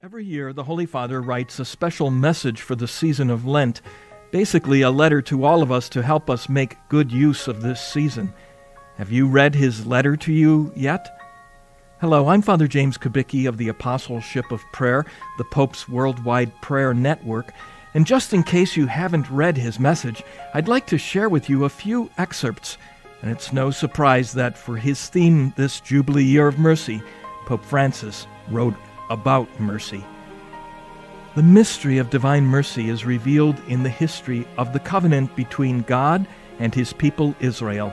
Every year, the Holy Father writes a special message for the season of Lent, basically a letter to all of us to help us make good use of this season. Have you read his letter to you yet? Hello, I'm Father James Kubicki of the Apostleship of Prayer, the Pope's worldwide prayer network, and just in case you haven't read his message, I'd like to share with you a few excerpts. And it's no surprise that for his theme this Jubilee Year of Mercy, Pope Francis wrote about mercy. The mystery of divine mercy is revealed in the history of the covenant between God and his people Israel.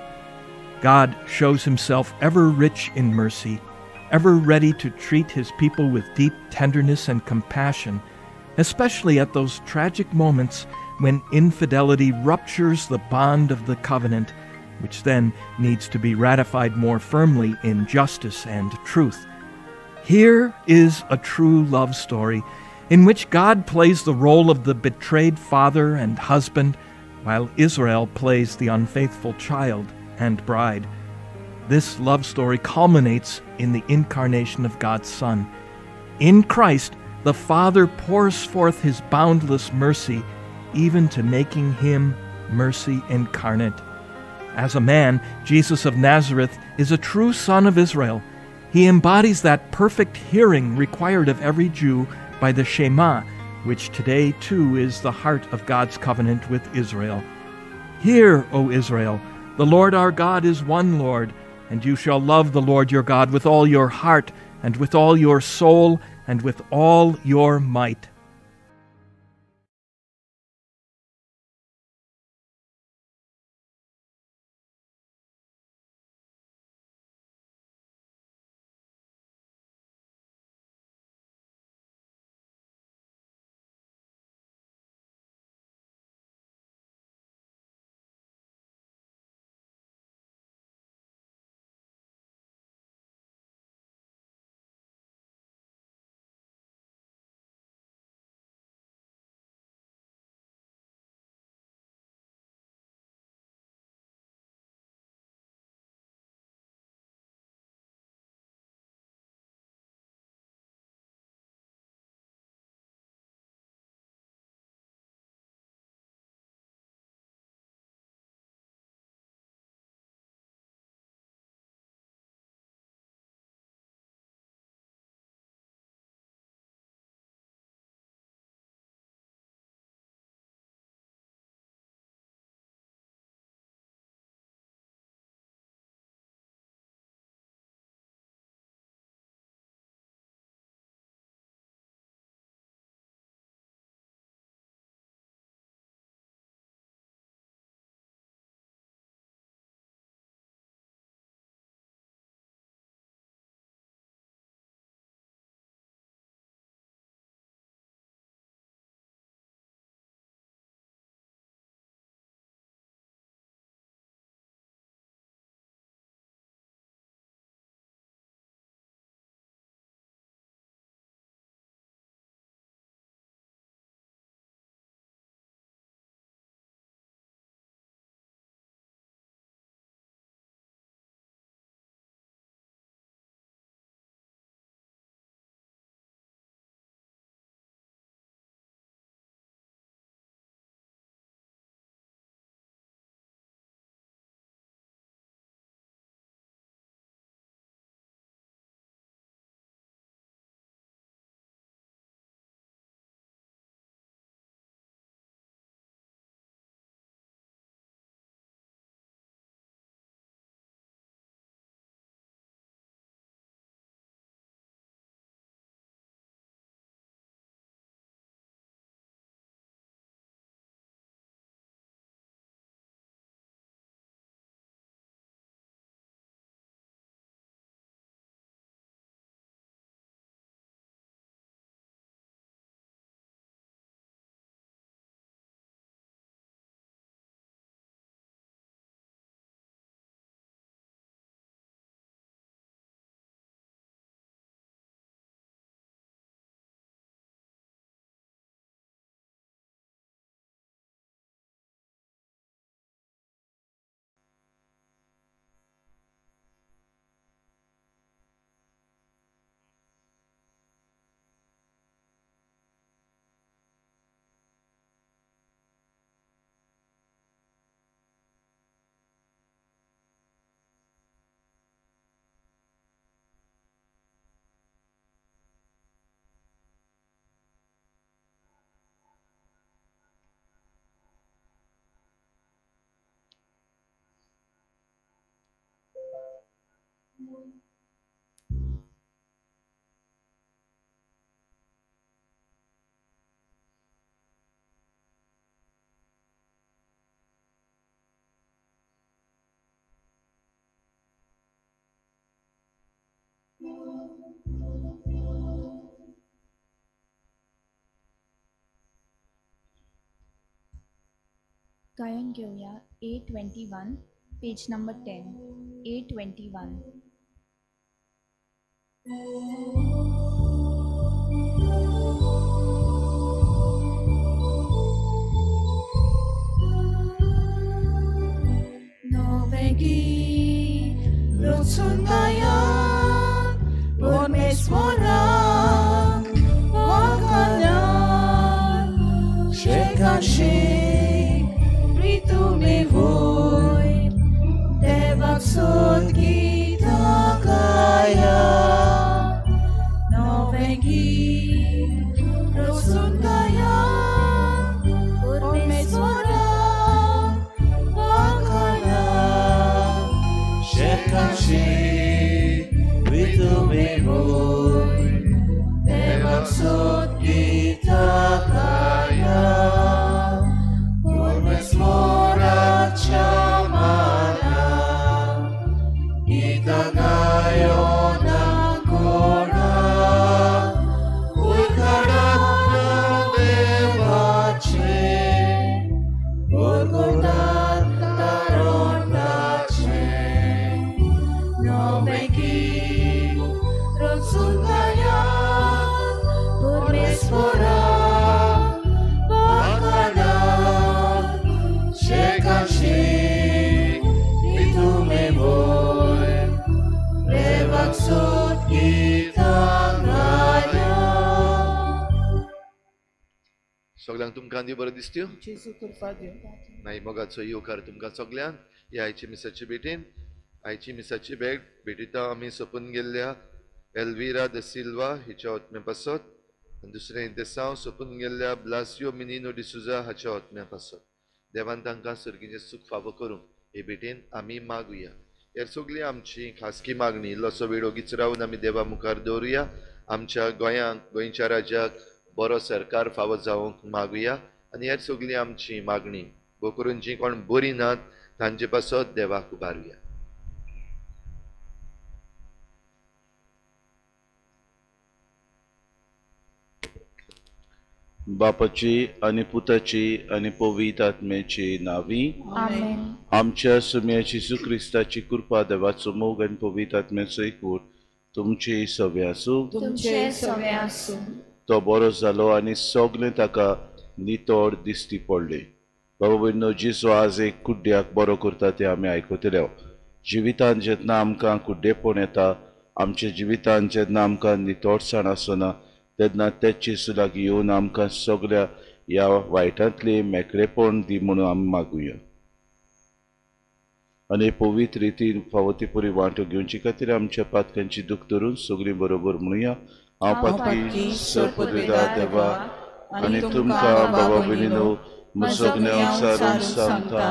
God shows himself ever rich in mercy, ever ready to treat his people with deep tenderness and compassion, especially at those tragic moments when infidelity ruptures the bond of the covenant, which then needs to be ratified more firmly in justice and truth. Here is a true love story in which God plays the role of the betrayed father and husband, while Israel plays the unfaithful child and bride. This love story culminates in the incarnation of God's Son. In Christ, the Father pours forth his boundless mercy, even to making him mercy incarnate. As a man, Jesus of Nazareth is a true son of Israel. He embodies that perfect hearing required of every Jew by the Shema, which today too is the heart of God's covenant with Israel. Hear, O Israel, the Lord our God is one Lord, and you shall love the Lord your God with all your heart, and with all your soul, and with all your might. गायन घेवया A21, page number 10, A21. Novegi Rutsundaya परमेश्वरा वाकाना Shekashi Pritume voi Devaksut Gita Gaya Novegi Rutsundaya परमेश्वरा वाकाना Shekashi Pritume voi Devaksut Gita Gaya परमेश्वरा Chamana Gita Gayona Gora Uikaratna Devache Urgodat Taronache Novegi Rutsundaya परमेश्वरा Vakana Shekashi Pritume voi Devaksut Gita Gaya. सगळ्यांक तुमकां देव बरें दिसत्यो. जेजू कृपा दिवं. मागीर मोगाचो येवकार तुमकां सगल्यांक ह्या आयची मिसाची भेटीन. आयची मिसाची भेट भेटीता आमी सोंपून गेल्ल्या एल्विरा the Silva हिच्या आत्म्या पासत आनी दुसरें देसांव सोंपून गेल्ल्या ब्लासियो मिनिनो डिसुजा हाच्या आत्म्या पासत. देवान तांकां सर्गीचें सूख फावो करूंक हे भेटीन आमी मागुया. हेर सगळी आमची खासगी मागणी इल्लोसो वेळ ओगीच रावन आमी देवा मुखार दवरुया. आमच्या गोंयांक गोंयच्या राज्याक बरो सरकार फावो जावंक मागुया आनी हेर सगळी आमची मागणी भोव करून जी कोण बरी नात तांचे पासत देवाक उबारुया. बापाची आनी पुताची आनी पवित्र आत्म्याची नावी. आमेन. आमच्या सुम्या जेजू क्रिस्ताची कृपा, देवाचो मोग आनी पवित्र आत्म्याचो एकवट तुमचे सवे आसूं. तुमचे सवे आसूं. तो बरो जालो आनी सगळें ताका नितळ दिश्टी पडलें. बाबा भयणो, जेजू आज एक कुड्ड्याक बरो करता तें आमी आयकतले. जिवितांत जेन्ना आमकां कुड्डेपण येता, आमच्या जिवितांत जेन्ना आमकां नितळसाण आसना, तेन्ना तेच जेजू लागीं येवन आमकां सगळ्या ह्या वायटांतलें मेकळेपण दी म्हणून आमी मागुया. आनी पवित्र रितीन फावो ती पुरी वांटो घेवचे खातीर आमच्या पातकांची दूख धरून सगळीं बरोबर म्हणुया. हांव पातकी सर्पद्वेदा देवा आनी तुमकां बाबा भयणीनो म्हजो सारून सांगता,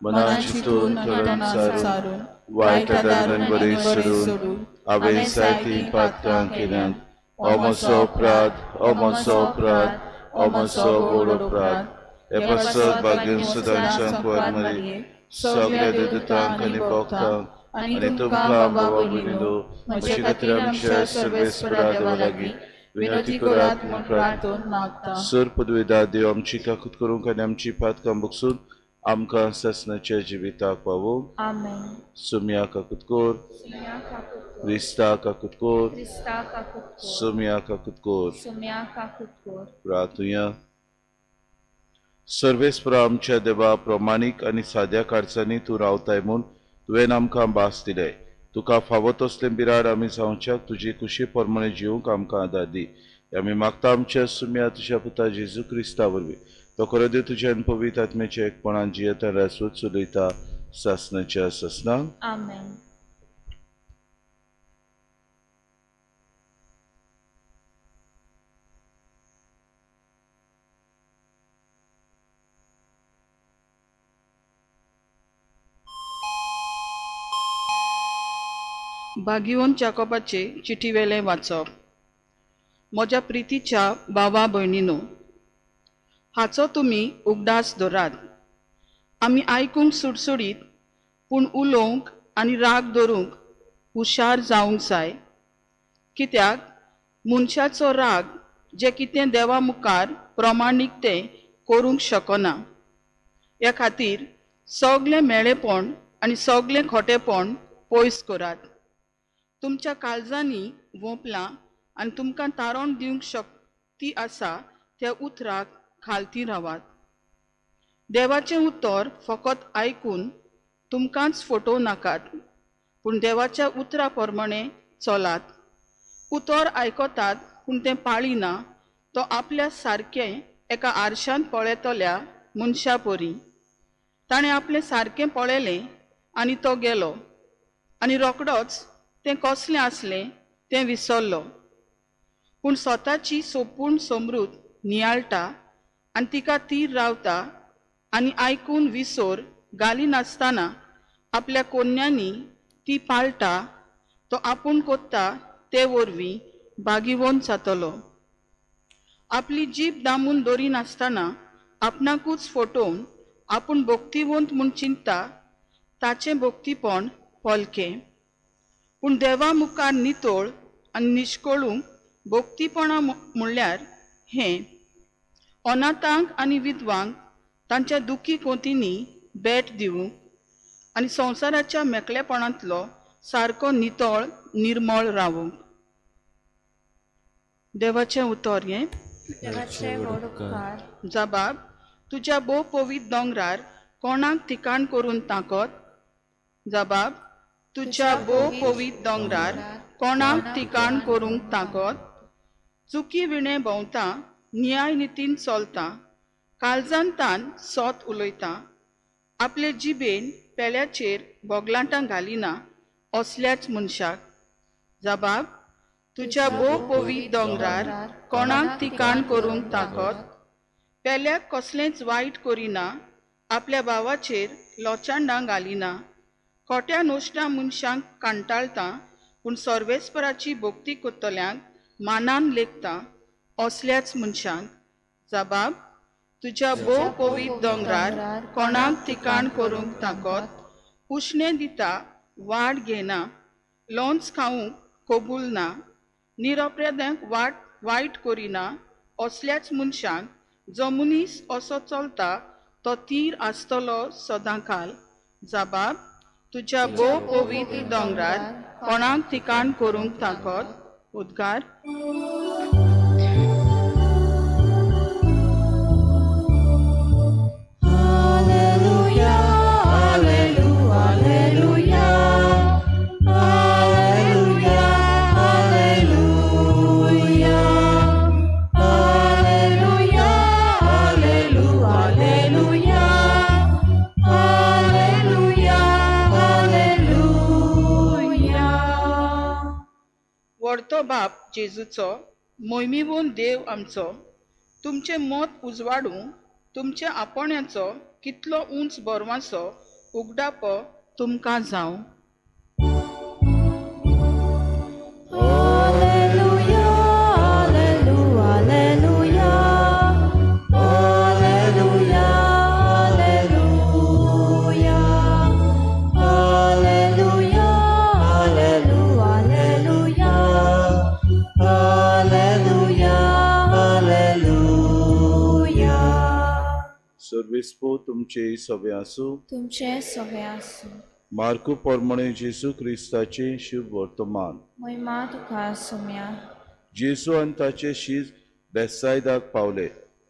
मनान चिंतून करून सारून वायट आदारान बरें सोडून हांवें जायतीं पातकां केल्यांत. हो म्हजो अपराध, हो म्हजो अपराध, हो म्हजो व्हड अपराध. हे पासत भाग्य सदांच्या कुंवर मरी सगळ्या देवतांक आनी भक्तांक आनी तुमकां बाबा भयणीनो म्हजे खातीर आमच्या सर्वेस्परा देवा लागीं विनंती करात म्हूण प्रार्थना. सर पदवेदा देव आमची काकूत करूंक आनी आमची पातकां बगसून आमकां सासणाच्या जिविताक पावोवंक. आमेन. सुम्या काकूत कर, सुम्या काकूत कर, क्रिस्ता काकूत कर, क्रिस्ता काकूत कर, सुम्या काकूत कर. सुम्या काकूत कर. प्रार्थुया. सर्वेस्परा आमच्या देवा, प्रमाणीक आनी साद्या कारसांनी तूं रावताय म्हूण तुवें आमकां भास दिले. तुका फावो तसलें बिराड आमी जावच्याक तुजी कुशी प्रमाणे जिवंक आमकां आदार दी. आमी मागता आमच्या सुम्या तुज्या पुता जेजू क्रिस्ता वरवीं. तो खरो देव तुज्या आनी पवित्र आत्म्याच्या एकपणान जियेता राजवट चलयता सासणाच्या सासणाक. आमेन. भागिवन जाकोबाचे चिटीवेलें वाचप. म्हज्या प्रितीच्या भावा भयणीनो, हाचो तुमी उगडास धरात. आमी आयकूंक सुडसुडीत पूण उलोवंक आनी राग धरूंक हुशार जावंक जाय. कित्याक मनशाचो राग जें कितें देवा मुखार प्रमाणीक तें करूंक शकना. ह्या खातीर सगळें मेळेपण आनी सगळें खोटेपण पयस करात. तुमच्या काळजांनी वोंपलां आनी तुमकां तारण दिवंक शक्ती आसा त्या उतराक खालती रावात. देवाचें उतर फकत आयकून तुमकांच फटोवं नाकात, पूण देवाच्या उतरा प्रमाणे चलात. उतर आयकतात पूण तें पाळिना तो आपल्या सारकें एका आरशांत पळयतल्या मनशा परी. ताणें आपलें सारकें पळयलें आनी तो गेलो आनी रोखडोच तें कसलें आसलें तें विसरलो. पूण स्वताची सोपूण समृद्ध नियाळटा आनी तिका तीर रावता आनी आयकून विसर घालिनासतना आपल्या कोन्यांनी ती पाळटा तो आपूण कोत्ता ते वरवीं भागिवंत जातलो. आपली जीब दामून दवरिनासतना आपणाकूच फटोवन आपूण भक्तिवंत म्हूण चिंता ताचें भक्तीपण पोलकें. पूण देवा मुखार नितळ आनी निश्कळूंक भक्तीपणा म्हणल्यार हें अनाथांक आनी विधवांक तांच्या दुखी कोंतींनी भेट दिवंक आनी संवसाराच्या मेकळेपणांतलो सारको नितळ निर्मळ रावूंक. देवाचें उतर हें. जबाब, तुज्या भोव पवित्र दोंगरार कोणाक ठिकाण करून ताकत? जबाब, तुज्या भोव पवित्र दोंगरार कोणाक ठिकाण करूंक ताकत? चुकी विणें भोंवता, न्याय नितीन चलता, काळजान तान सोत उलयता, आपले जिबेन पेल्याचेर बोगलांटां घालिना असल्याच मनशाक. जबाब, तुज्या भोव पवित्र दोंगरार कोणाक ठिकाण करूंक ताकत? पेल्याक कसलेंच वायट करिना, आपल्या भावाचेर लोचांडां घालिना, खोट्या नोश्टा मनशांक कांटाळटा पूण सर्वेस्पराची भक्ती करतल्यांक मानान लेखता असल्याच मनशांक. जबाब, तुज्या भोव पवित्र दोंगरार कोणाक ठिकाण करूंक ताकत? उश्णें दिता, वाड घेना, लोंच खावंक कबूल ना, निरपराध्यांक वायट करिना असल्याच मनशांक. जो मनीस असो चलता तो तीर आसतलो सदांकाल. जबाब, तुज्या भोव पवित्र दोंगरार कोणाक ठिकाण करूंक ताकत? उद्गार. व्हडतो बाप जेजूचो, मोहिमेवन देव आमचो, तुमचें मत उजवाडूं, तुमच्या आपण्याचो कितलो उंच बरवासो उगडापो तुमकां जावं. सर्वेस्पो तुमचे सवे आसूं. तुमचे सवे आसूं. मार्कू प्रमाणे जेजू क्रिस्ताचें शुभ वर्तमान. महिमा तुका सोम्या. जेजू आनी ताचे शीज बेसायदाक पावले.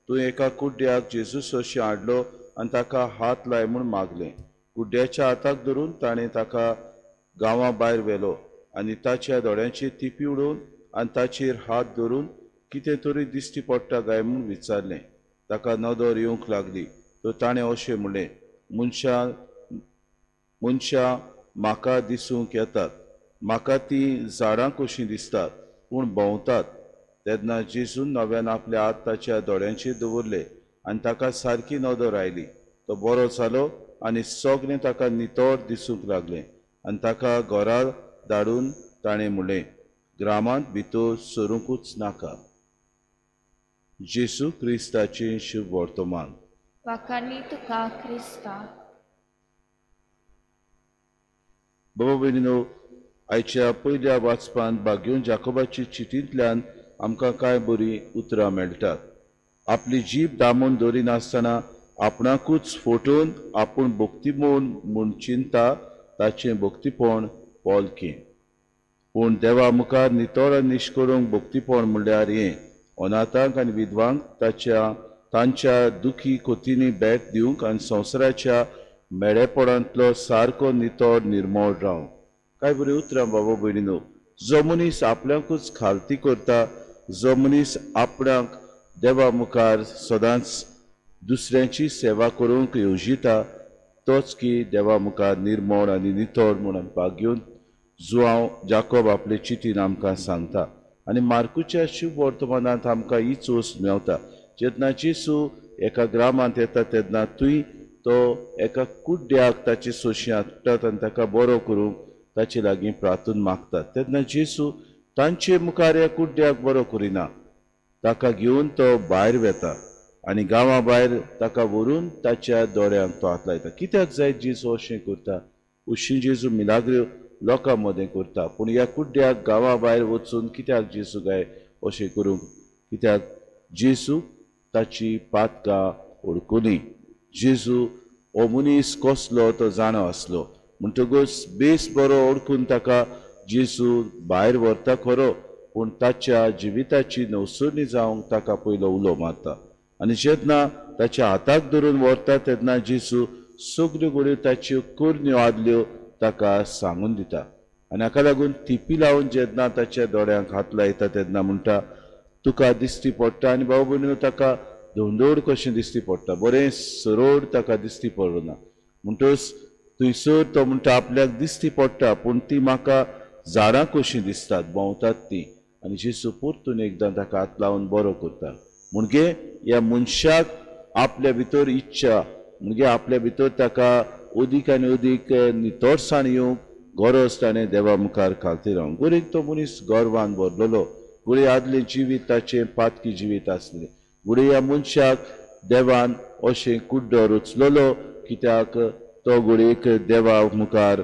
तूं एका कुड्ड्याक जेजू सरशी हाडलो आनी ताका हात लाय म्हूण मागलें. कुड्ड्याच्या हाताक धरून ताणें ताका गांवा भायर व्हेलो आनी ताच्या दोळ्यांचेर तिपी उडोवन आनी ताचेर हात धरून कितें तरी दिश्टी पडटा काय म्हूण विचारलें. ताका नदर येवंक लागली तर ताणें अशें म्हणलें, मनशां म्हाका दिसूंक येतात, म्हाका तीं झाडां कशीं दिसतात पूण भोंवतात. तेन्ना जेजून नव्यान आपले हात ताच्या दोळ्यांचेर दवरले आनी ताका सारकी नदर आयली. तो बरो जालो आनी सगळें ताका नितळ दिसूंक लागलें आनी ताका घरा धाडून ताणें म्हणलें, ग्रामांत भितर सरूंकूच नाका. जेसू क्रिस्ताचें शुभ वर्तमान. वाखाणली तुका क्रिस्ता. बाबा भयणीनो, आयच्या पयल्या वाचपांत भाग्योन जाकोबाची चिटींतल्यान आमकां कांय बरीं उतरां मेळटात. आपली जीब दामून दवरिनासतना आपणाकूच फटोवन आपूण भक्तीमोन म्हूण चिंता ताचें भक्तीपण पोलकें. पूण देवा मुखार नितळ आनी निश्कळूंक भक्तीपण म्हणल्यार हें, अनाथांक आनी विधवांक तांच्या दुखी कोतींनी भेट दिवंक आनी संवसाराच्या मेळेपणांतलो सारको नितळ निर्मळ रावंक. कांय बरीं उतरां बाबा भयणीनो. जो मनीस आपल्याकूच खालती करता, जो मनीस आपणाक देवा मुखार सदांच दुसऱ्यांची सेवा करूंक येवजिता, तोच की देवा मुखार निर्मळ आनी नितळ म्हणून भाग्योन जुआंव जाकोब आपले चिटीन आमकां सांगता. आनी मार्कुच्या शुभ वर्तमानांत आमकां हीच वस्त मेवता. जेन्ना जेसू एका ग्रामांत येता तेन्ना थंय तो एका कुड्ड्याक ताची सोशी हाडटात आनी ताका बरो करूंक ताचे लागीं प्रार्थना मागतात. तेन्ना जेसू तांचे मुखार ह्या कुड्ड्याक बरो करिना, ताका घेवन तो भायर वेता आनी गांवा भायर ताका व्हरून ताच्या दोळ्यांक तो हात लायता. कित्याक जाय जेजू अशें करता? उशी जेजू मिलाग्र्यो लोकां मदें करता, पूण ह्या कुड्ड्याक गांवा भायर वचून कित्याक जेजू काय अशें करूंक? कित्याक जेजू ताची पातकां वळखुनी. जेजू हो मनीस कसलो तो जाणो आसलो, म्हणटकूच बेस बरो वळखून ताका जेजू भायर व्हरता खरो, पूण ताच्या जिविताची नवसरणी जावंक ताका पयलो उलो मारता. आनी जेन्ना ताच्या हाताक धरून व्हरता तेन्ना जेजू सगल्यो घडयो ताच्यो करण्यो आदल्यो ताका सांगून दिता. आनी हाका लागून थिपी लावन जेन्ना ताच्या दोळ्यांक हात लायता तेन्ना म्हणटा, तुका दिश्टी पडटा. आनी भाव भयणीनो, ताका धोंडोड कशें दिश्टी पडटा, बरें सरळ ताका दिश्टी पडना. म्हणटकच थंयसर तो म्हणटा आपल्याक दिश्टी पडटा, पूण ती म्हाका झाडां कशीं दिसतात, भोंवतात ती. आनी जेजू परतून एकदां ताका हात लावन बरो करता. म्हणजे ह्या मनशाक आपल्या भितर इच्छा, म्हणजे आपल्या भितर ताका अदीक आनी अदीक नितळसाण येवंक गरज ताणें देवा मुखार खालती रावंक. गोरेक तो मनीस गर्वान भरलेलो, घडये आदलें जिवीत ताचें पातकी जिवीत आसलें. घडये ह्या मनशाक देवान अशें कुड्डो रचलेलो कित्याक तो घडयेक देवा मुखार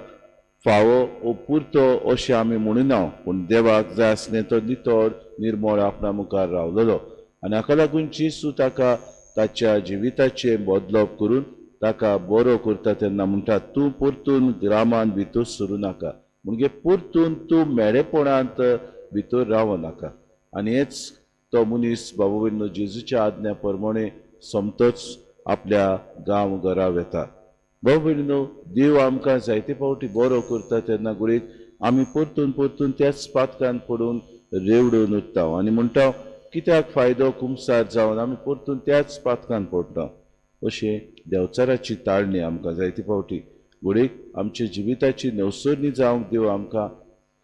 फावो ओ पुरतो अशें आमी म्हणिना, पूण देवाक जाय आसलें तो नितळ निर्मळ आपणा मुखार रावलेलो. आनी हाका लागून जेजू ताका ताच्या जिविताचें बदलप करून ताका बरो करता तेन्ना म्हणटा, तूं परतून ग्रामान भितर सरूं नाका, म्हणजे परतून तूं मेळेपणांत भितर रावं नाका. आनी हेच तो मनीस बाबा भयणीनो जेजूच्या आज्ञा प्रमाणे सोमतोच आपल्या गांव घरा वेता. बाबा भयणीनो, देव आमकां जायते फावटी बरो करता तेन्ना घडयेक आमी परतून परतून त्याच पातकान पडून रेवडून उरता आनी म्हणटा कित्याक फायदो कुमसार जावन आमी परतून त्याच पातकान पडटा. अशें देवचाराची ताळणी आमकां जायते फावटी घडयेक आमच्या जिविताची नवसरणी जावंक देव आमकां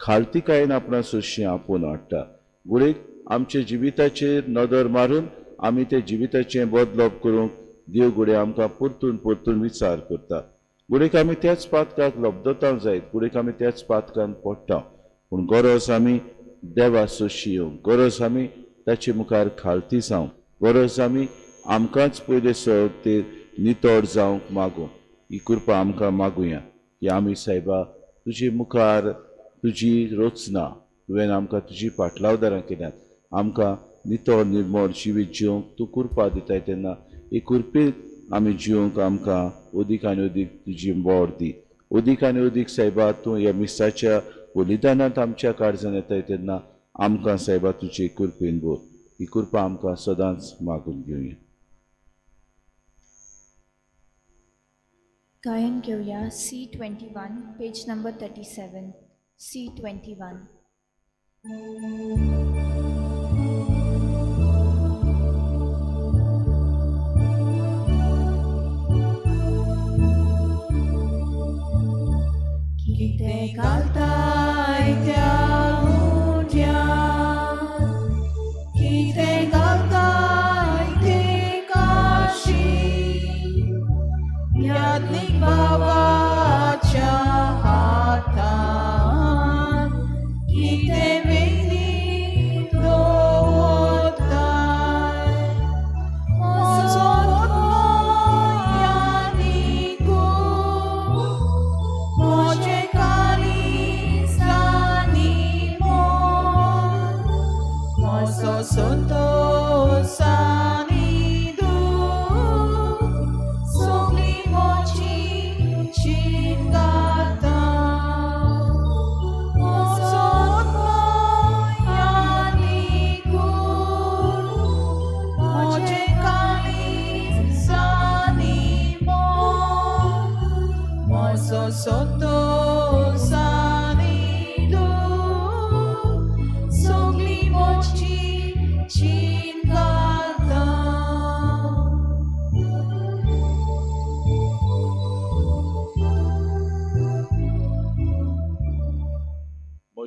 खालतीकायेन आपणा सोशी आपोवन हाडटा. घडयेक आमच्या जिविताचेर नदर मारून आमी ते जिविताचें बदलप करूंक देव घडये आमकां परतून परतून विचार करता. घडयेक आमी त्याच पातकाक लब्धता जायत, घडयेक आमी त्याच पातकान पडटा, पूण गरज आमी देवा सोशी येवंक, गरज आमी ताचे मुखार खालती जावंक, गरज आमी आमकांच पयले ते नितळ जावंक मागूंक. ही कृपा आमकां मागुया की आमी सायबा तुजे मुखार तुजी रचना, तुवें आमकां तुजी पाटलावदारां केल्यात, आमकां नितळ निर्मळ जिवीत जिवंक तूं कृपा दिताय तेन्ना ही कृपेक आमी जिवंक आमकां अदीक आनी अदीक तुजी बोड दी. अदीक आनी अदीक सायबा तूं ह्या मिसाच्या बलिदानांत आमच्या काळजान येताय तेन्ना आमकां सायबा तुजे कृपेन भर. ही कृपा आमकां सदांच मागून घेवया. गायन घेवया C21, page number 37. C21. कितें घालताय त्या मुठ्यांत, कितें घालताय ते काशी, याज्ञिक बाबाच्या हातान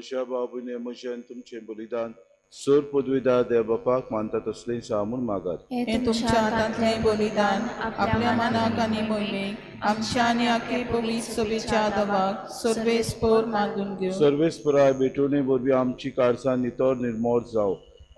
म्हज्या बाबूने म्हजें आनी तुमचें बलिदान सोर पदवीदार देव बापाक मानता तसलें जावं म्हूण मागात. हें तुमच्या हातांतलें बलिदान आपल्या मनाक आनी मोहिमेक आमच्या आनी आखे पवित्र सभेच्या दवाक सर्वेस्पर मागून घेवं. सर्वेस्पराय भेटवणे वरवीं आमची काळजां नितळ निर्मोळ जावं,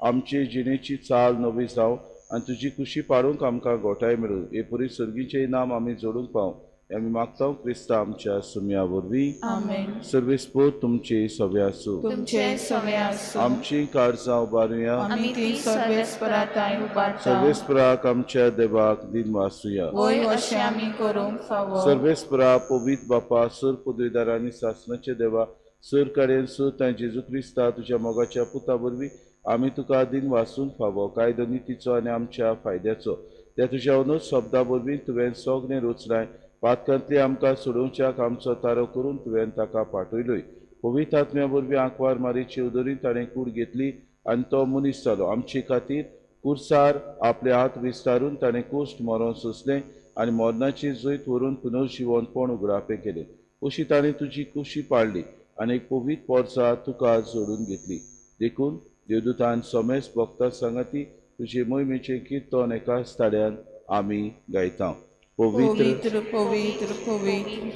आमची जिणेची चाल नवी जावं आनी तुजी कुशी पाडूंक आमकां गोठाय मेळूं. हे पुरी सर्गीचें इनाम आमी जोडूंक पावं हें आमी मागता क्रिस्ता आमच्या सुम्या वरवीं. आमेन. सर्वेस्पर तुमचे सवे आसूं. तुमचे सवे आसूं. आमची काळजां उबारुया. आमी ती सर्वेस्परा तांय उबारता. सर्वेस्पराक आमच्या देवाक दिन वासुया. वय अशें आमी करूंक फावो. सर्वेस्परा पवित्र बापा सर पदवीदार आनी सासणाचे देवा सर कडेन सर तांय जेजू क्रिस्ता तुज्या मोगाच्या पुता वरवीं आमी तुका दिन वासूंक फावो कायदो नितीचो आनी आमच्या फायद्याचो. त्या तुज्या अनुज शब्दा वरवीं तुवें सगळें रचलाय. पातकांतली आमकां सोडोवच्याक आमचो तारो करून तुवें ताका पाठयलोय. पवित्र आत्म्या वरवीं आंकवार मारीची उदरी ताणें कूड घेतली आनी तो मनीस जालो. आमचे खातीर कुर्सार आपले हात विस्तारून ताणें कुश्ट मरोन सोंसलें आनी मरणाची जैत व्हरून पुनर्जिवनपण उगडापें केलें. अशी ताणें तुजी कुशी पाडली आनी एक पवित्र पोरसा तुका जोडून घेतली. देखून देवदूतान समेस भक्ता सांगाती तुजे मोहिमेचें किर्तन एकाच ताळ्यान आमी गायता. पवित्र पवित्र पवित्र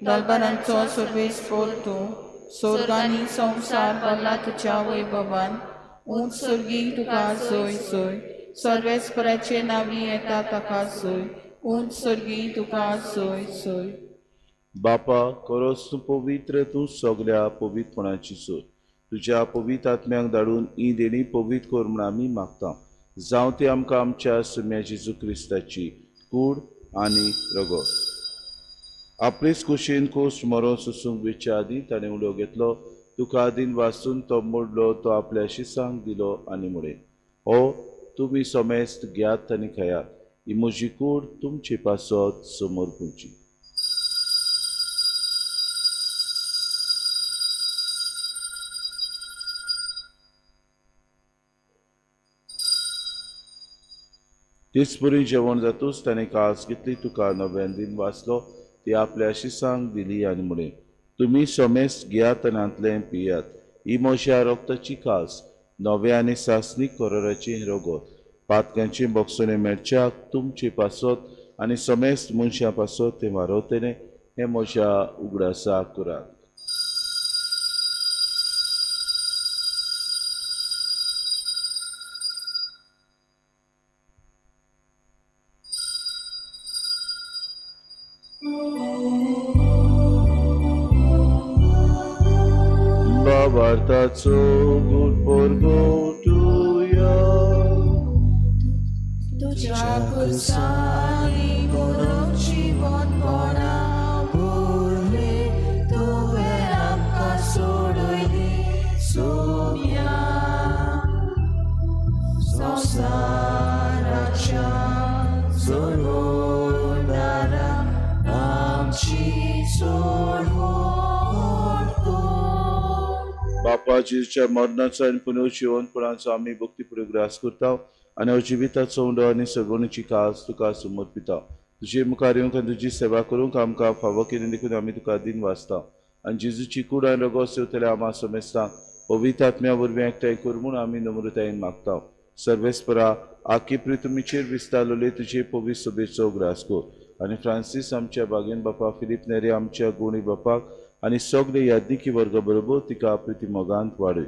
दलबारांचो सर्वेस्पर तूं, स्वर्गांनी संवसार भरला तुज्या वैभवान. उंच सर्गी तुका जय जय, सर्वेस्पराचे नांवी येता ताका जय, उंच सर्गी तुका जय जय. बापा खरोच तूं पवित्र, तूं सगल्या पवित्रपणाची सोय. तुज्या पवित्र आत्म्याक धाडून ही देणी पवित्र कर म्हूण आमी मागता. जावं ती आमकां आमच्या सुम्या जेजू क्रिस्ताची कूड आनी रगत. आपलेच कुशीन कोश्ट मरोन सोसूंक वेच्या आदीं ताणें उलो घेतलो. तुका आदीन वाचून तो मोडलो, तो आपल्या शिसांक दिलो आनी म्हळें, हो तुमी समेस्त घेयात आनी खायात, ही म्हजी कूड तुमचे पासत समर्पुची. तेच परी जेवण जातूच ताणें कास घेतली, तुका नव्यान दिन वाचलो, ती आपल्या शिसांक दिली आनी म्हळें, तुमी समेस्त घेयात आनी हांतलें पियात, ही म्हज्या रक्ताची कास, नव्या आनी सासणीक कराराचें रगत, पातकांची बोगसणें मेळच्याक तुमचे पासत आनी समेस्त मनशां पासत तें वारवतलें. हें म्हज्या उगडासाक करात. बाबार्थाचो गुड परगटुया. तुज्या कुर्सांनी गुरू जिवनपणा उरली, तुवें आमकां सोडयली सोम्या. संवसाराच्या जोडणारा आमची सोडवण. बापा जेजूच्या मरणाचो आनी पुनर्जिवनपणाचो आमी भक्तीपूर्वक ग्रास करता आनी जिविताचो उंडो आनी सगवणीची कास तुका समर्पिता. तुजे मुखार येवंक आनी तुजी सेवा करूंक आमकां फावो केली देखून आमी तुका दिन वाचता. आनी जेजूची कूड आनी रगत सेवतले आमा समेस्तांक पवित्र आत्म्या वरवीं एकठांय कर म्हूण आमी नम्रतायेन मागता. सर्वेस्परा आखी पृथ्वीचेर विस्तारलेले तुजे पवित्र सभेचो ग्रास कर आनी फ्रांसीस आमच्या बागेन बापा, फिलीप नेरी आमच्या गुणी बापाक आनी सगळे यादनिकी वर्गा बरोबर तिका प्रिती मोगांत वाडय.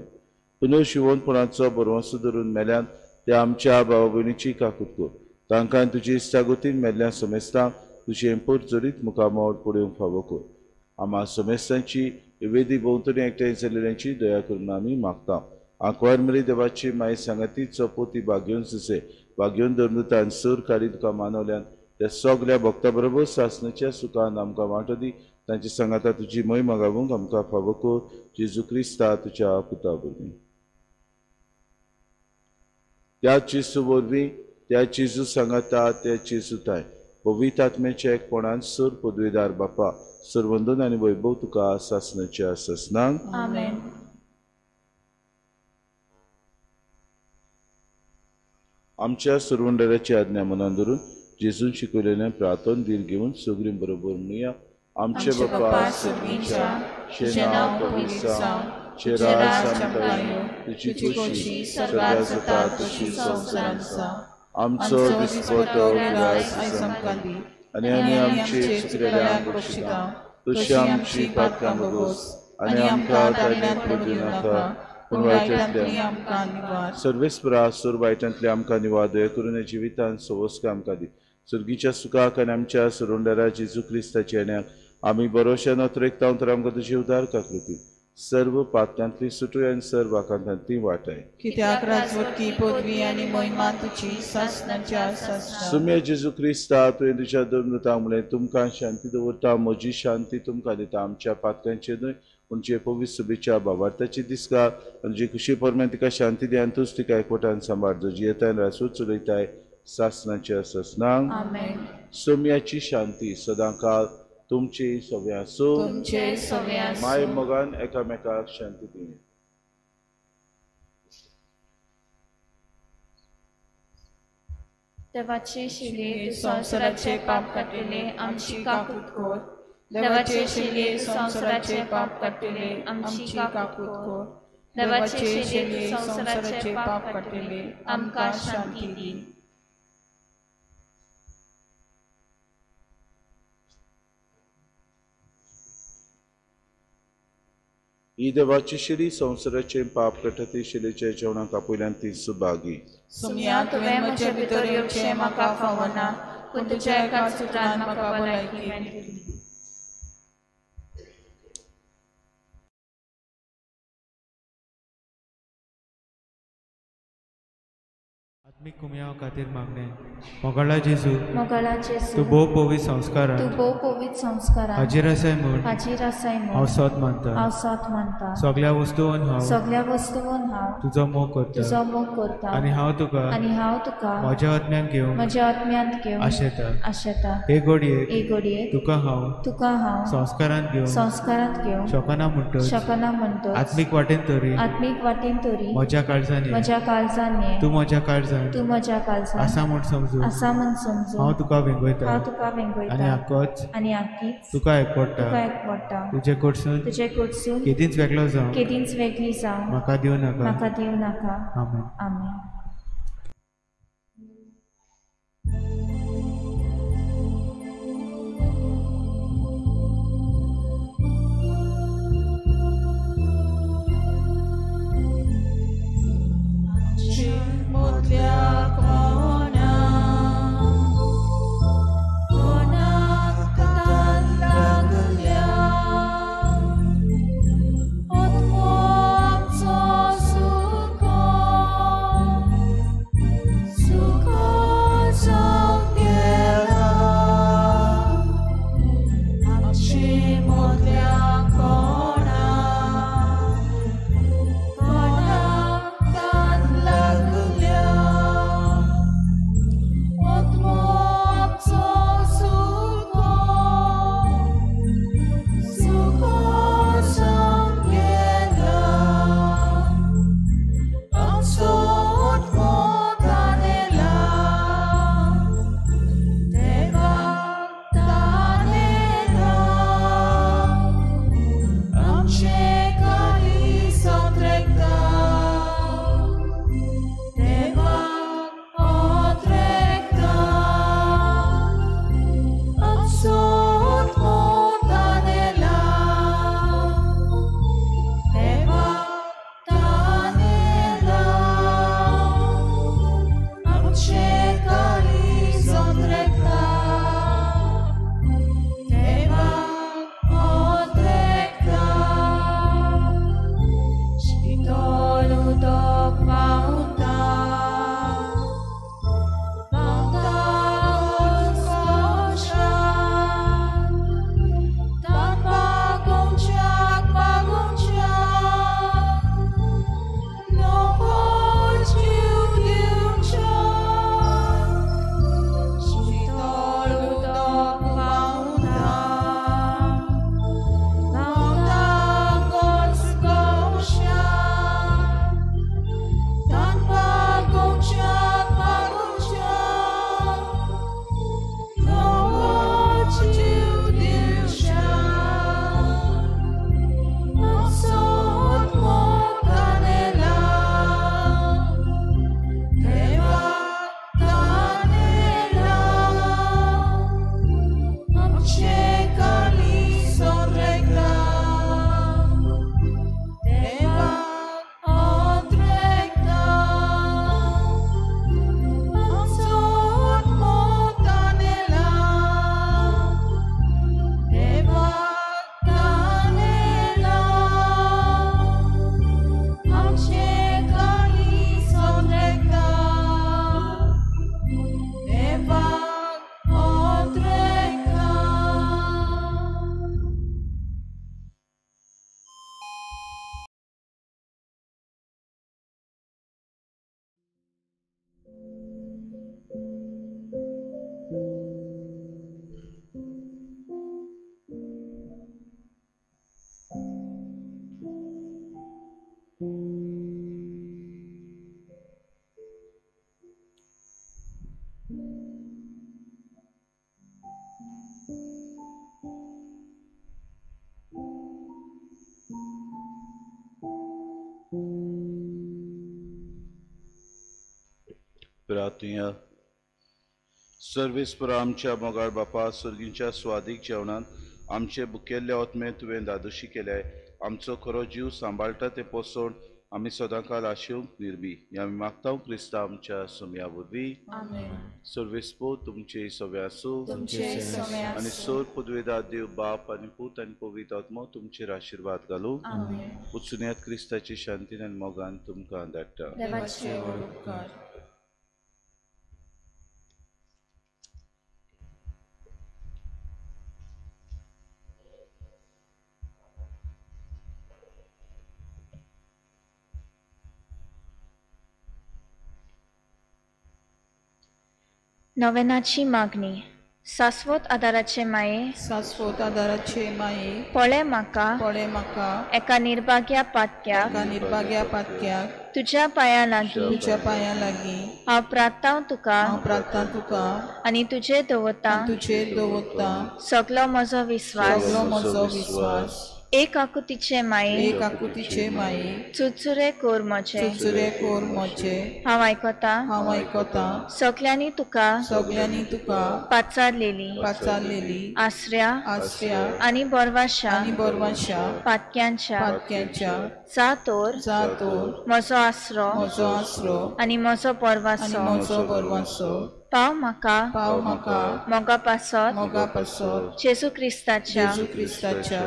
पुनर्जिवनपणाचो बरवंसो धरून मेल्यान त्या आमच्या भावा भयणीची काकूत कर. तांकां तुजी इश्टागतीन मेल्ल्या समेस्तांक तुजें परजरीत मुखामळ पळोवंक फावो कर. आमा समेस्तांची वेदी भोंवतणी एकठांय जाल्ल्यांची दया करून आमी मागता. आंकवार मरी देवाची माय सांगाती चपोती बागेवन सुसे बागेवन धर्मदूतान सूर काडी तुका मानवल्यान त्या सगल्या भक्ता बरोबर सासणाच्या सुखान आमकां वांटो दी. तांची सांगाता तुजी मोहिमा गावूंक आमकां फावो कर. जेजू क्रिस्ता तुज्या पुता वरवीं. त्या जेजू वरवीं, त्या जेजू सांगाता, त्या जेजू ताय पवित्र आत्म्याच्या एकपणान सर पदवीदार बापा सर्वंदन आनी वैभव तुका सासणाच्या सासणांक. आमेन. आमच्या सर्वंडराची आज्ञा मनान धरून जेजून शिकवलेलें प्रार्थन धीर घेवन सगळीं बरोबर म्हणुया. आमचे बापा सर्गीच्या, तुजें नांव पवित्र जावं, तुजें राज आमकां येवं, तुजी खुशी स्वर्गात जाता तशी संवसारांत जावं. आमचो दिसपटो ग्रास आयज आमकां दी आनी आमी आमचे चुकलेल्यांक बक्षिता तशी आमची पातकां भोगोस आनी आमकां तारण्यांत पडूं नाका पूण वायटांतल्यान आमकां निवार. सर्वेस्परा सोर वायटांतले आमकां निवार, दया करून जिवितान सवस्क आमकां दी. सुर्गीच्या सुखाक आनी आमच्या सुरुंडरा जेजू क्रिस्ताच्या येण्याक आमी बरोवश्या नोत्रेकता तर आमकां तुजी उदार काकृती सर्व पातकांतली सुटूय आनी सर्व आकांतांतली वाटाय. कित्याक राजवटकी पदवी आनी महिमा तुजी सासणाच्या सासणाक. सुम्या जेजू क्रिस्ता, तुवें तुज्या दोन मृतांक म्हणलें, तुमकां शांती दवरता, म्हजी शांती तुमकां दिता. आमच्या पातकांचेर न्हय पूण जे पवित्र सुबेच्या बाबार्थाची दिसका आनी जी खुशी परमेन तिका शांती दी आनी तूच तिका एकवटान सांबाळ, जो जियेताय राजवट चलयताय सासणाच्या सासणाक. आमेन. सोम्याची शांती सदांकाळ तुमची सगळ्यां आसूं. तुमचे सगळे आसूं. माय मोगान एकामेकाक शांती दिवया. देवाचे शिले संवसाराचे पाप काडटले आमची काकूत कर. देवाचे शिले संवसाराचे पाप काडटले आमची काकूत कर. देवाचे शिले संवसाराचे पाप काडटले आमकां शांती दी. ही देवाची शिली संवसाराचे पाप काडटा ती शिलेच्या जेवणाक आपयल्यान ती सुभागी. सुमया, तुवें म्हजे भितर येवचें म्हाका फावना, पूण तुज्या एका सुत्रान म्हाका भलायकी मेळटली. आत्मीक कुमयाव खातीर मागणें. मोगाळा जेजू, मोगाळा जेजू, तूं भोव पवित्र संस्कारान, तूं भोव पवित्र संस्कारान हाजीर आसाय म्हूण, हाजीर आसाय म्हूण हांव सोद मानता, हांव सोद मानता. सगळ्या वस्तून हांव, सगळ्या वस्तून हांव तुजो मोग करता, तुजो मोग करता. आनी हांव तुका, आनी हांव तुका म्हज्या आत्म्यान घेवंक, म्हज्या आत्म्यांत घेवंक आशेता, आशेता. हे घडयेक, हे घडयेक तुका हांव, तुका हांव संस्कारांत घेवंक, संस्कारांत घेवंक शकना म्हणटच, शकना म्हणटच, आत्मीक वाटेन तरी, आत्मीक वाटेन तरी म्हज्या काळजान, म्हज्या काळजान ये, तूं म्हज्या काळजान, तूं म्हज्या काळजान आसा म्हूण समजून, आसा म्हूण समजून हांव तुका वेंगयता, हांव तुका वेंगयता. आनी आकोच, आनी आकीच तुका एकवटा, तुका एकवटा. तुजे कडसून, तुजे कडसून केदींच वेगळो जावं, केदींच वेगळी जावं म्हाका दिवं नाका, म्हाका दिवं नाका. आमेन. आमेन. कोणाक कोणाक तान लागल्या, आत्मो आमचो सुको. प्रार्थुया. सर्वेस्पर आमच्या मोगाळ बापा, सर्गींच्या स्वादीक जेवणांत आमचे बुकेल्ले आत्मे तुवें दादोशी केल्याय. आमचो खरो जीव सांबाळटा तें पोसवण आमी सदांकाल आशेवंक निर्मी हे आमी मागता क्रिस्ता आमच्या सोम्या वरवीं. सर्वेस्पर तुमचे सवे आसूं आनी सोर पुदवेदा देव बाप आनी पूत आनी पवित्र आत्मो तुमचेर आशिर्वाद घालूं. उचुन्यात क्रिस्ताची शांतीन आनी मोगान तुमकां धाडटा. नवेनाची मागणी. शाश्वत आदाराचे माये, शाश्वत आदाराचे माये, पळे म्हाका, पळे म्हाका एका निर्भाग्या पातक्याक, एका निर्भाग्या पातक्याक तुज्या पांयां लागीं, तुज्या पांयां लागीं हांव प्रार्थांव तुका, हांव प्रार्थां तुका आनी तुजेर दवरतां, तुजेर दवरतां सगलो म्हजो विस्वास, सगलो म्हजो विस्वास. एक आकुतीचे माये, एक आकुतीचे माये, चुरचुरे कोर म्हजे, चुरचुरे कोर म्हजे. हांव आयकतां, हांव आयकतां सगल्यांनी तुका, सगल्यांनी तुका पाचारलेली, पाचारलेली आसऱ्या, आसऱ्या आनी बरवाशा, आनी बरवाशा पातक्यांच्या, पातक्यांच्या जा तोर, जा तोर म्हजो आसरो, म्हजो आसरो आनी म्हजो बरवासो, आनी म्हजो बरवासो. पाव म्हाका, पाव म्हाका मोगा पासत, मोगा पासत जेजू क्रिस्ताच्या, जेजू क्रिस्ताच्या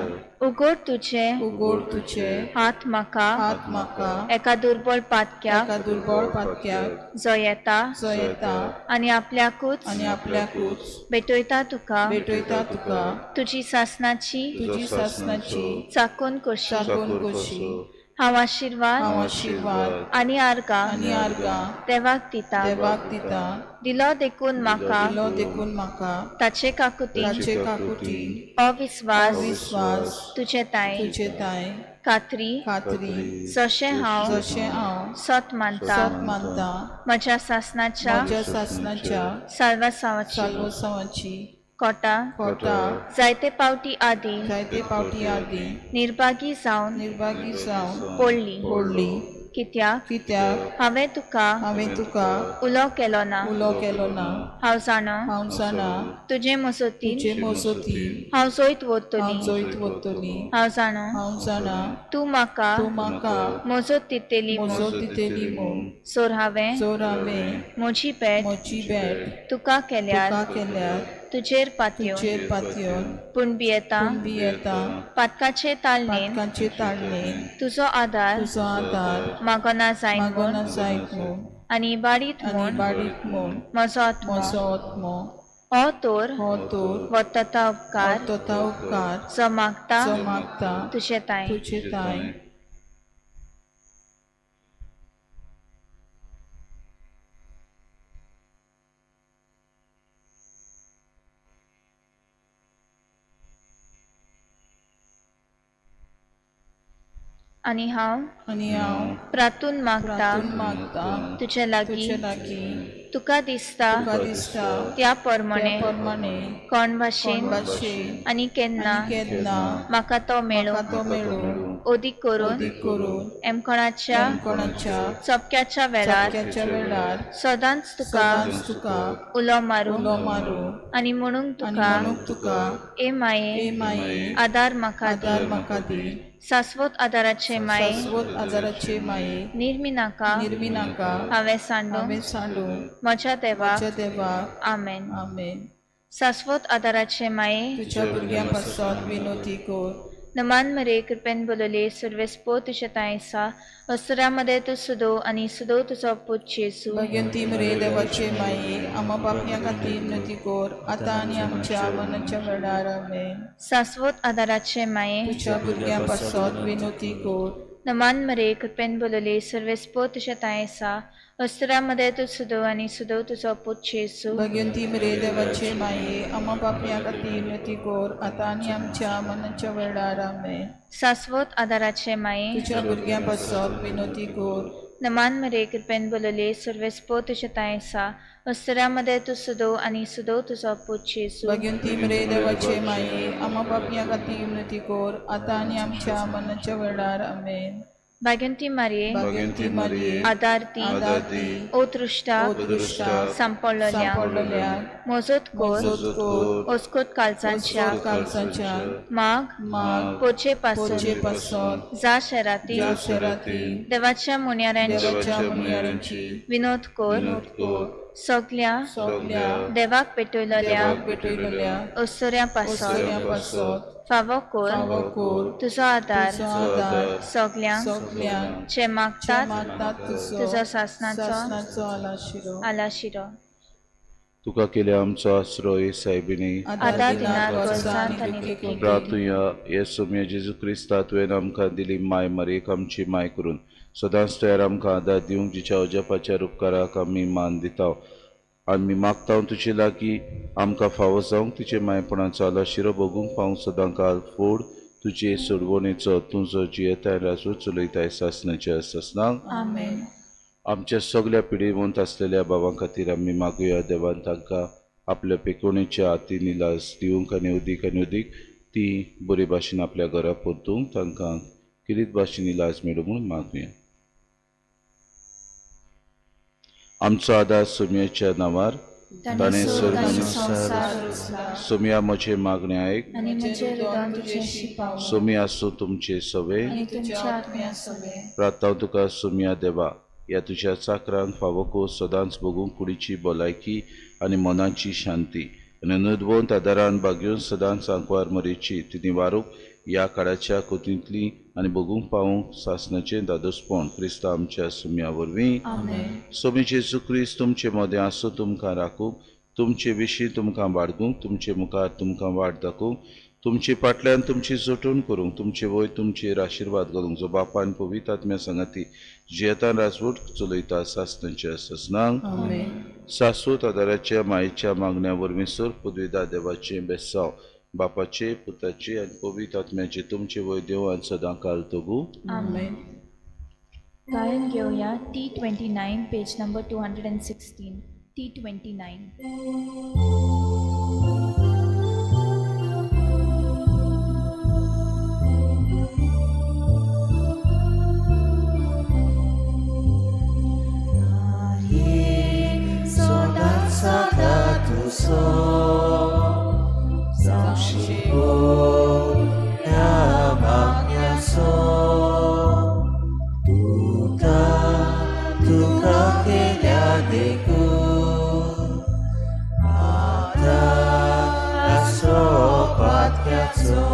उगड तुझे, उगड तुझे हात म्हाका, हात म्हाका एका दुर्बळ पातक्याक, एका दुर्बळ पातक्याक जो येता, जो येता आनी आपल्याकूच, आनी आपल्याकूच भेटयता तुका, भेटयता तुका तुजी सासनाची, तुजी सासनाची चाकून कशी, चाकून कशी. हांव आशिर्वाद, हांव आशिर्वाद आनी आर्गां, आनी आर्गां देवाक दिता, देवाक दिता. दिलो देखून म्हाका, दिलो देखून म्हाका ताचे काकुतीन, ताचे काकुतीन अविस्वास, अविस्वास तुजे ताय, तुजे ताय खात्री, खात्री जशें हांव, जशें हांव सत मानता, सत मानता म्हज्या सासनाच्या, म्हज्या सासनाच्या साल्वासांवाची, साल्वासांवाची कोटा, कोटा जायते पावटी आदी, जायते पावटी आदी निर्भागी जावन, निर्भागी जावन पडली, पडली. कित्याक, कित्याक हांवें तुका, हांवें तुका उलो केलो ना, उलो केलो ना. हांव जाणा, हांव जाणा तुजे मजतीन, तुजे मजतीन हांव जैत व्हरतली, हांव जैत व्हरतली. हांव जाणा, हांव जाणा तूं म्हाका, तूं म्हाका मजत दितली, मजत दितली म्हूण. सोर हांवें, सोर हांवें म्हजी भेट, म्हजी भेट तुका केल्यार, तुका केल्यार तुजेर पातयेवन, तुजेर पातयेवन. पूण भियेता, पूण भियेता पातकाचे ताळणेन, पातकाचे ताळणेन तुजो आदार, तुजो आदार मागना जायत म्हूण, मागना जायत म्हूण आनी इबाडीत आनी म्हूण इबाडीत म्हूण म्हजो आत्मो, म्हजो आत्मो. हो तोर, हो तोर वतता उपकार, वतता उपकार जो मागता, जो मागता तुजे ताय, तुजे ताय. आनी हांव, आनी हांव प्रार्थून मागता, मागता तुजे लागीं, तुजे लागीं तुका दिसता, तुका दिसता त्या प्रमाणे, प्रमाणे कोण भाशेन, भाशेन आनी केन्ना, केन्ना म्हाका तो मेळूं, तो मेळूं. ओदीक करून, ओदीक करून एमकोणाच्या, एमकोणाच्या चपक्याच्या वेळार, चपक्याच्या वेळार सदांच तुका, सदांच तुका उलो मारूं, उलो मारूं आनी म्हणूंक तुका, म्हणूंक तुका ए माये, ए माये आदार म्हाका दी, आदार म्हाका दी. शाश्वत आदाराचे माये, शाश्वत आदाराचे माये, निर्मी नाका, निर्मी नाका हांवें सांडूं, हांवें सांडूं म्हज्या देवाक, म्हज्या देवाक. आमेन. आमेन. शाश्वत आदाराचे माये, तुज्या भुरग्यां पासत विनोती कर. नमान मरे कृपेन बोलले सर्वेस्पो तुजे तांयसा वस्त्रामध्ये तूं सुदो आनी सुदो तुजो पूत जेजू. भगवंती मरे देवाचे माये, आम्हा पापयां खातीर विनंती कर आतां आनी आमच्या मरणाच्या वेळार. आमेन. शाश्वत आदाराचे माये, तुज्या भुरग्यां पासत विनंती कर. नमान मरे कृपेन बोलले सर्वेस्पो तुजे तांयसा वस्त्रामध्ये तूं सुदो आनी सुदो तुजो पूत जेजू. भगवंती मरे देवाचे माये, आम्हा पापयां खातीर विनंती कर आतां आनी आमच्या मरणाच्या वेळार. आमेन. शाश्वत आदाराचे माये, तुज्या भुरग्यां पासत विनंती कर. नमान मरे कृपेन बोलले सर्वेस्पो तुजे तांयसा वस्त्रामध्ये तूं सुदो आनी सुदो तुजो पूत जेजू. भगवंती मरे देवाचे माये, आम्हा पापयां खातीर विनंती कर आतां आनी आमच्या मरणाच्या वेळार. आमेन. भाग्यंती मारये, भाग्यंती मारये, आदार दी, आदार दी, ओ दृश्टा, सांपडलोल्या, मोजोत कोर, ओस्कोत कालचांच्या, माग, पोचे पासून, जा शेराती, देवाच्या मुन्यारांची विनोद कोर, सगल्या देवाक पेटयलोल्या ओसऱ्या पासत फावो कोर तुजो आदार सगल्यांक जे मागतात तुजो सासनाचो आलाशिरो. तुका केल्या आमचो आश्रय सायबिणी आदार दिनार गरजांत आनी देखीक. प्रार्थुया हे सोम्या जेजू क्रिस्ता तुवें आमकां दिली माय मरेक आमची माय करून सदांच तयार आमकां आदार दिवंक जिच्या अजापाच्या उपकाराक आमी मान दिता. आमी मागता तुजे लागीं आमकां फावो जावंक तुजे मायपणाचो आलाशिरो भोगूंक पावूंक सदां काल फोड तुजे सोडवणेचो तुजो जियेताय राजू चलयताय सासनाच्या सासनाक. आमच्या सगल्या पिडेवंत आसलेल्या बाबां खातीर आमी मागुया देवान तांकां आपल्या पेकोणेच्या हातीन इलाज दिवंक आनी उदीक आनी उदीक ती बरे भाशेन आपल्या घरा परतूंक तांकां किरीत भाशेन इलाज मेळूं म्हूण मागुया. आमचो आदार सोम्याच्या नांवार ताणें स्वर्ग आनी सोम्या म्हजें मागणें आयक, सोम्या आसूं तुमचे सवे. प्रार्थना तुका सोम्या देवा ह्या तुज्या चाकरांक फावो को सदांच भोगूंक कुडीची भलायकी आनी मनाची शांती आनी नदवंत आदारान बागेवन सदांच आंकवार मरेची ती निवारूंक ह्या काळाच्या कोतींतली आनी भोगूंक पावूंक सासनाचें दादोसपण क्रिस्ता आमच्या सुम्या वरवीं. सोमी जेजू क्रिस्त तुमचे मदें आसूं तुमकां राखूंक, तुमचे विशीं तुमकां बाळगूंक, तुमचे मुखार तुमकां वाट दाखोवंक, तुमचे फाटल्यान तुमची जोटून करूंक, तुमचे वय तुमचेर आशिर्वाद घालूंक, जो बापान पवित्र आत्म्या सांगाती जियेतान राजवट चलयता सासनाच्या सासनाक. सासवत आदाराच्या मायेच्या मागण्या वरवीं सर पदवीदा देवाचें बेसांव बापाचे पुताचे आनी पवित्र आत्म्याचे तुमचे वय देव आनी सदां काल तगू. गायन घेवया T29 page number 216. T29. सदा तुजो जावं ह्या मागण्याचो तुका तुका केल्या देखून आदार आसो पातक्याचो.